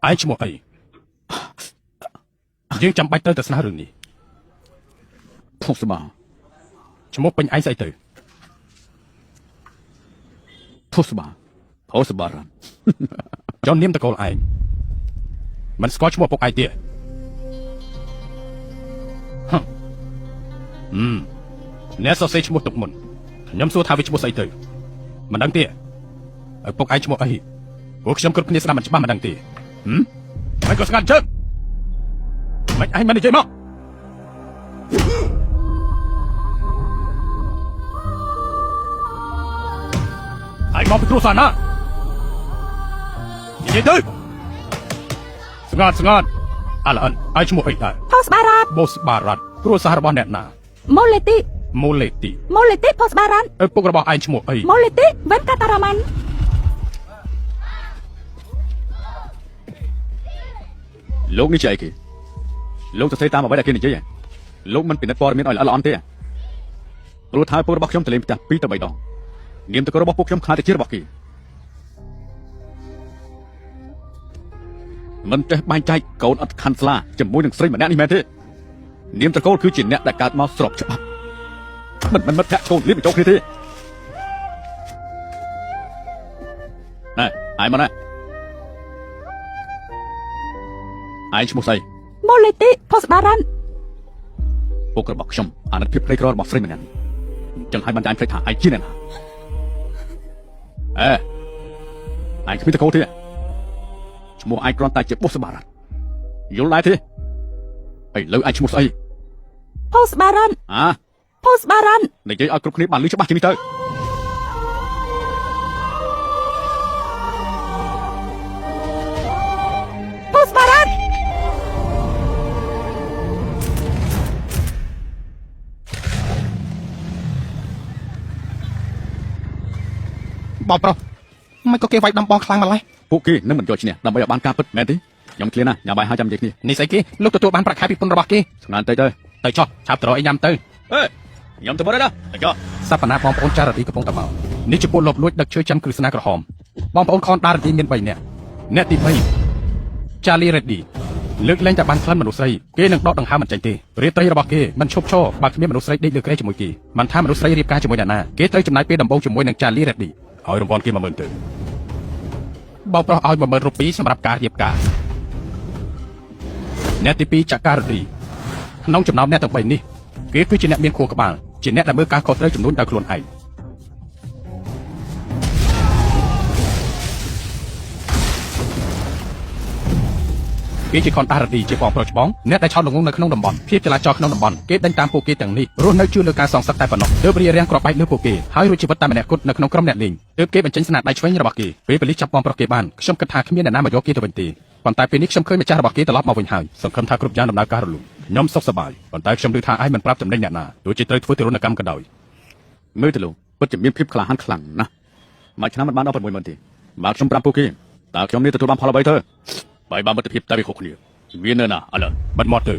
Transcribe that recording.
ឯងឈ្មោះអីយើងចាំបាច់ត្រូវតែស្នើរឿងនេះ ផុសបា ឈ្មោះពេញឯងស្អីទៅ ផុសបាផុសបារ៉ាន់ ចុះនាមតកូលឯងមិនស្គាល់ឈ្មោះពុកឯងទៀតហឹមហឹមអ្នកសរសេរឈ្មោះទុកមុនខ្ញុំសួរថាវាឈ្មោះស្អីទៅមិនដឹងទេឪពុកឯងឈ្មោះអីពួកខ្ញុំគ្រប់គ្នាស្ដាប់មិនច្បាស់មិនដឹងទេហឹមមិនក៏ស្ងាត់ជើងមិនឯងមិននិយាយមកឯងមកពីគ្រួសារណានិយាយទៅស្ងាត់ស្ងាត់អាឡអិនឯងឈ្មោះអីដែរ ផុសបារ៉ាត់ បូសបារ៉ាត់គ្រួសាររបស់អ្នកណា ម៉ូលេទី ម៉ូលេទី ម៉ូលេទីផុសបារ៉ាន់ ឪពុករបស់ឯងឈ្មោះអី ម៉ូលេទីវ៉ែនកាតារ៉ាម៉ាន់ លោកនេះជាអីគេលោកសរសេរតាមអ្វីដែលគេនិយាយហ៎លោកមិនពិនិត្យព័ត៌មានឲ្យល្អិតល្អន់ទេហ៎ព្រោះថាឪពុករបស់ខ្ញុំទៅលេងផ្ទះ2ទៅ3ដងនាមតកូលរបស់ពួកខ្ញុំខ្លាចទៅជារបស់គេមិនចេះបែងចែកកូនអត់ខាន់ស្លាជាមួយនឹងស្រីម្នាក់នេះមែនទេនាមត្រកូលគឺជាអ្នកដែលកើតមកស្របច្បាប់មិនមិនមិត្តភក្តិកូនលៀបបញ្ចូលគ្នាទេណែឯងមកណែឯងឈ្មោះស្អី ម៉ូលេទីផុសបារ៉ាន់ ពុករបស់ខ្ញុំអាណិតភាពក្រីក្ររបស់ស្រីម្នាក់នេះអញ្ចឹងហើយបានតែឯងភ្លេចថាឯងជាអ្នកណាអេឯងគ្មានតកូលទេឈ្មោះឯងគ្រាន់តែជាបុស្បារ៉ាត់យល់ដែរទេឥឡូវឯងឈ្មោះស្អី ផុសបារ៉ាន់ អា ផុសបារ៉ាន់ និយាយឲ្យគ្រប់គ្នាបានឮច្បាស់ជាងនេះទៅ ផុសបារ៉ាន់ បងប្រុសមិនក៏គេវាយដំបងខ្លាំងម្ល៉េះ ពួកគេនឹងមិនយកឈ្នះដើម្បីឲ្យបានការពិតមែនទេខ្ញុំឃ្លានណាស់ញ៉ាំបាយហើយចាំនិយាយគ្នា នេះស្អីគេលោកទទួលបានប្រាក់ខែពីពុនរបស់គេ ស្ងាត់តិចទៅ ទៅចោះឆាប់ទៅរកអីញ៉ាំទៅ អេខ្ញុំទៅមុនហើយណាទៅចុះ សប្តាហ៍បងប្អូនចារ៉ាឌីកំពុងតែមកនេះជាពួកលបលួចដឹកឈើចិនគ្រឹះស្នាក្រហមបងប្អូនខនដារ៉ាឌីមាន3នាក់អ្នកទី3ចាលីរ៉េឌីលើកលែងតែបានក្លិនមនុស្សស្រីគេនឹងដកដង្ហើមមិនចេញទេរាត្រីរបស់គេមិនឈប់ឈរបើគ្មានមនុស្សស្រីដេកលើគ្រែជាមួយគេមិនថាមនុស្សស្រីរៀបការជាមួយអ្នកណាគេត្រូវចំណាយពេលដំបូងជាមួយនឹងចាលីរ៉េឌីឲ្យរង្វាន់គេ10000ទៅបងប្រុសឲ្យ10000រូបពីសម្រាប់ការរៀបការអ្នកទី2ចាការ៉ាឌីក្នុងចំណោមអ្នកទាំង3នេះគេគឺជាអ្នកមានខួរក្បាលជាអ្នកដែលមើលការខុសត្រូវចំនួនដោយខ្លួនឯង គេជាខនតារ៉ាឌីជាបងប្រុសច្បងអ្នកដែលឆោតល្ងងនៅក្នុងតំបន់ភាពចលាចលក្នុងតំបន់គេដេញតាមពួកគេទាំងនេះរស់នៅជឿលើការសងសឹកតែប៉ុណ្ណោះទើបរារាំងគ្រាប់បែកលើពួកគេហើយរួចជីវិតតែម្នាក់គត់នៅក្នុងក្រុមអ្នកលេងទើបគេបញ្ចេញស្នាដៃឆ្វេងរបស់គេពេលប៉ូលីសចាប់បងប្រុសគេបានខ្ញុំគិតថាគ្មានអ្នកណាមកយកគេទៅវិញទេប៉ុន្តែពេលនេះខ្ញុំឃើញម្ចាស់របស់គេត្រឡប់មកវិញហើយសង្ឃឹមថាគ្រប់យ៉ាងដំណើរការរលូនខ្ញុំសុខសប្បាយប៉ុន្តែខ្ញុំឮថាឯងមិនប្រាប់ចំណេញអ្នកណាទោះជាត្រូវធ្វើទារុណកម្មក៏ដោយ មើលទៅលោកពិតជាមានភាពក្លាហានខ្លាំងណាស់មួយឆ្នាំមិនបានដល់60000ទេបើខ្ញុំប្រាប់ពួកគេតើខ្ញុំនេះទទួលបានផលអ្វីទៅបាយបានមិត្តភាពតែវាខុសគ្នាវានៅណាឥឡូវ បិទមាត់ទៅ